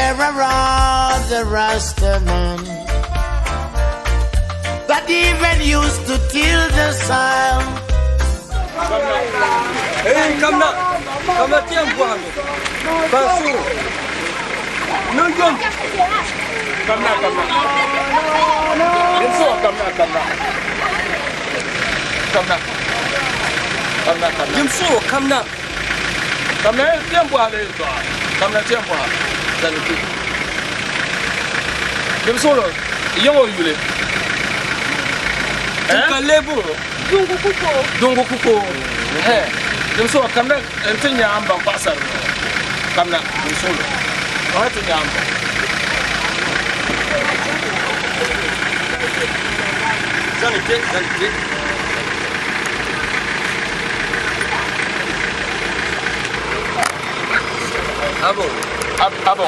Where are the Rastaman that even used to till the soil? Hey, kamna. Kamna tiyan buhami. Bansu. Nuyum. Kamna, kamna. Yinso, kamna, kamna. Kamna. Kamna, kamna. Yimso, kamna. Kamna tiyan buhami yɛltɔɣa. Kamna tiyan buhami. Zani kpe. Yimso, yiŋ o yuli. Ka lebu. Dungu kuko. Dungu kuko. He. Yimso, kamna n-ti nya n baŋ paɣasarili ŋɔ. Kamna, yimso. Kamna ti nya n baŋ. Zani kpe, zani kpe. Abo. Abo.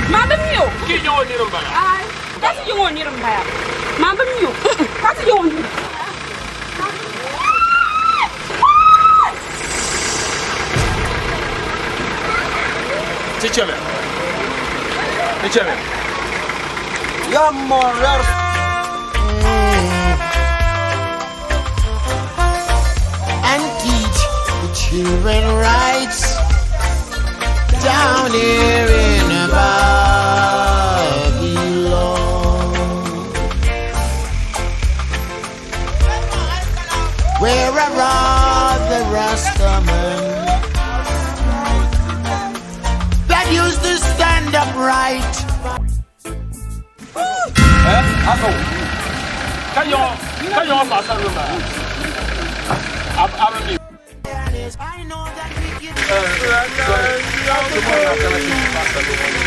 Maa bi mi o. Ki yiŋ o niri m-bala. Ai, ka ti yiŋ o niri m-bala. Maa bi mi o. Ka ti yiŋ o niri. Ti chɛmi. Ti chɛmi. Ya morar. And teach the children rights down here in Babylon. Where are the Rastaman that used to stand upright? Eh? Abo. Ka yiŋ ka yiŋ o paɣasarili m-bala. Abo mi. I know that wicked Ti bɔri na kana ti yi paɣasarili ŋɔ ni.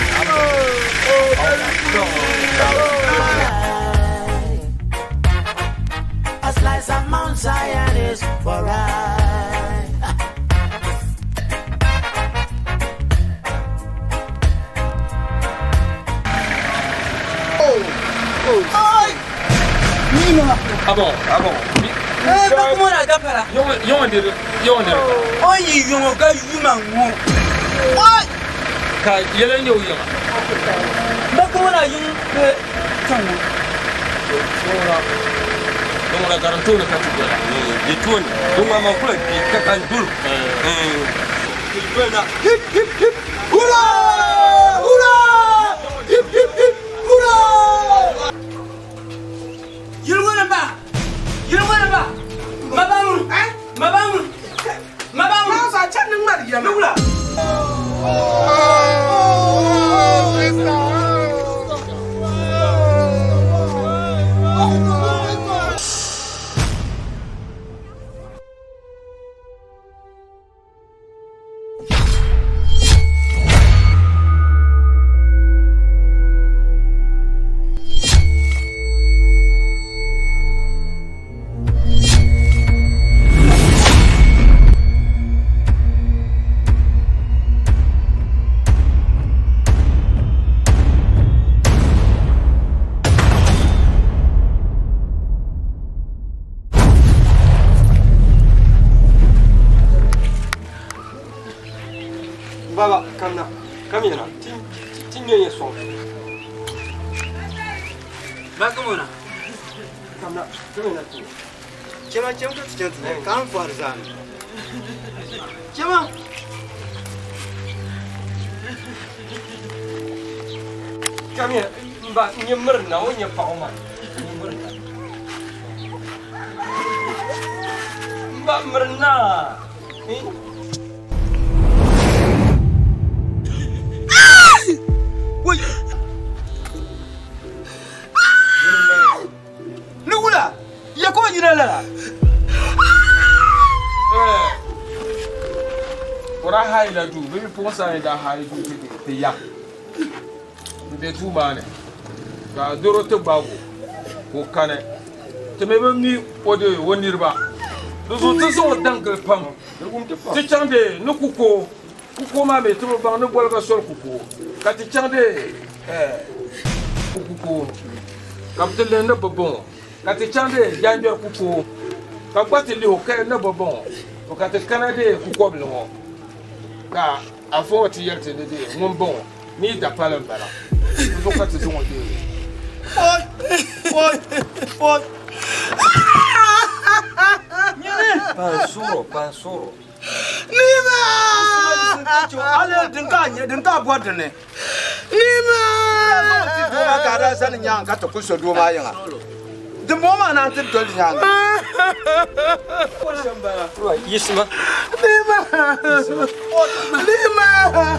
A slice of Mount Zion is for I. Abo, abo. Eh, ba kuma na gafara. Yiŋ o niri, yiŋ o niri. O yi yɔŋɔ ka yuma ŋɔ. Oi! Ka yɛla nyɛ o yiŋa. Ba kuma na yiŋ be chaŋ ŋɔ. Din ŋuna garim tooni ka ti dola. Di tooni. Din ŋuna maa kula bi ka kan dol. Ti doli na. Hip hip hip. Hurrah! Hurrah! Hip hip hip. Hurrah! Yili ba. Yili ba. Mabangun. Mabangun. Mabangun. Maa zuɣu a chani ni ŋmari yɛma. Nugula. Baba, kamna. Kamina. Ti ti nyɛ nyɛ sɔŋ. Ba kumuna. Kamna. Kamina ti. Chema chem ka ti chen ti ne kan far zan. Chema. Kamina. Mba nyɛ mirina o nyɛ paɣa maa. Nyɛ mirina. Mba mirina. Eh? Wai. Nugula. Ya ko nyina la. Eh. O daa hayi la duu, bɛ bipuɣinsi ayi daa hayi duu ti ya. N be duu maa ni ka doro ti gbaag o ka o kani. Ti mi bi mi o de o niriba. Di zuɣu ti zaŋ o daŋ gili pam. Ti chaŋ de ni kuko, kuko maa mi ti bi baŋ ni boliga soli kuko, ka ti chaŋ de kuko ka bi ti lihi ni bi bɔŋɔ, ka ti chaŋ de jaangbɛri kuko ka gba ti lihi o ka ni bi bɔŋɔ, to ka ti kana de kukɔbili ŋɔ. Ka afa ŋɔ ti yɛli ti ni dee ŋun bɔŋɔ ni yi dapali m-bala, di zuɣu ka ti zaŋ o deei. Oi! Oi! Oi! Nyini! Pansoro, pansoro. Nima! Ale din ka nyɛ din ka bɔri dinni. Nima! Ti doo maa ka a daa zani nyaaŋa ka ti kuli so doo maa yiŋa. Dimbɔŋɔ maa naan ti doli nyaaŋa. Yiɣisima. Nima! Nima!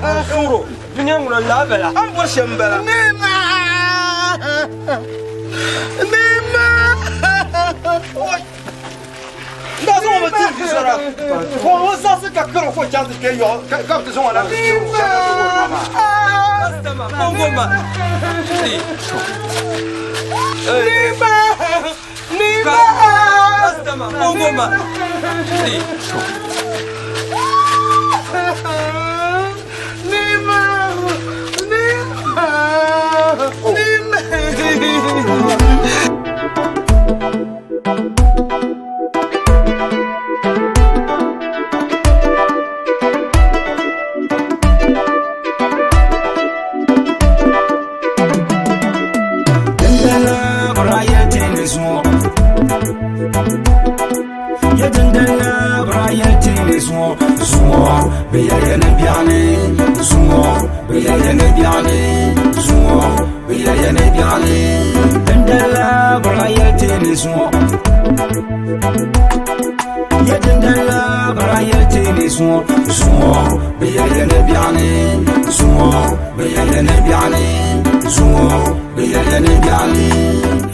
Pansoro, dunia ŋuna laa bala. A ni bɔri shɛm m-bala. Nima! Nima! N daa zaŋ o mi ti vi zɔra ka o zaɣisi ka kar o ka o chaŋ ti kpe yɔɣu ka bɛ ti zaŋ o na ti ti o shɛm na ti wuhi ma maa.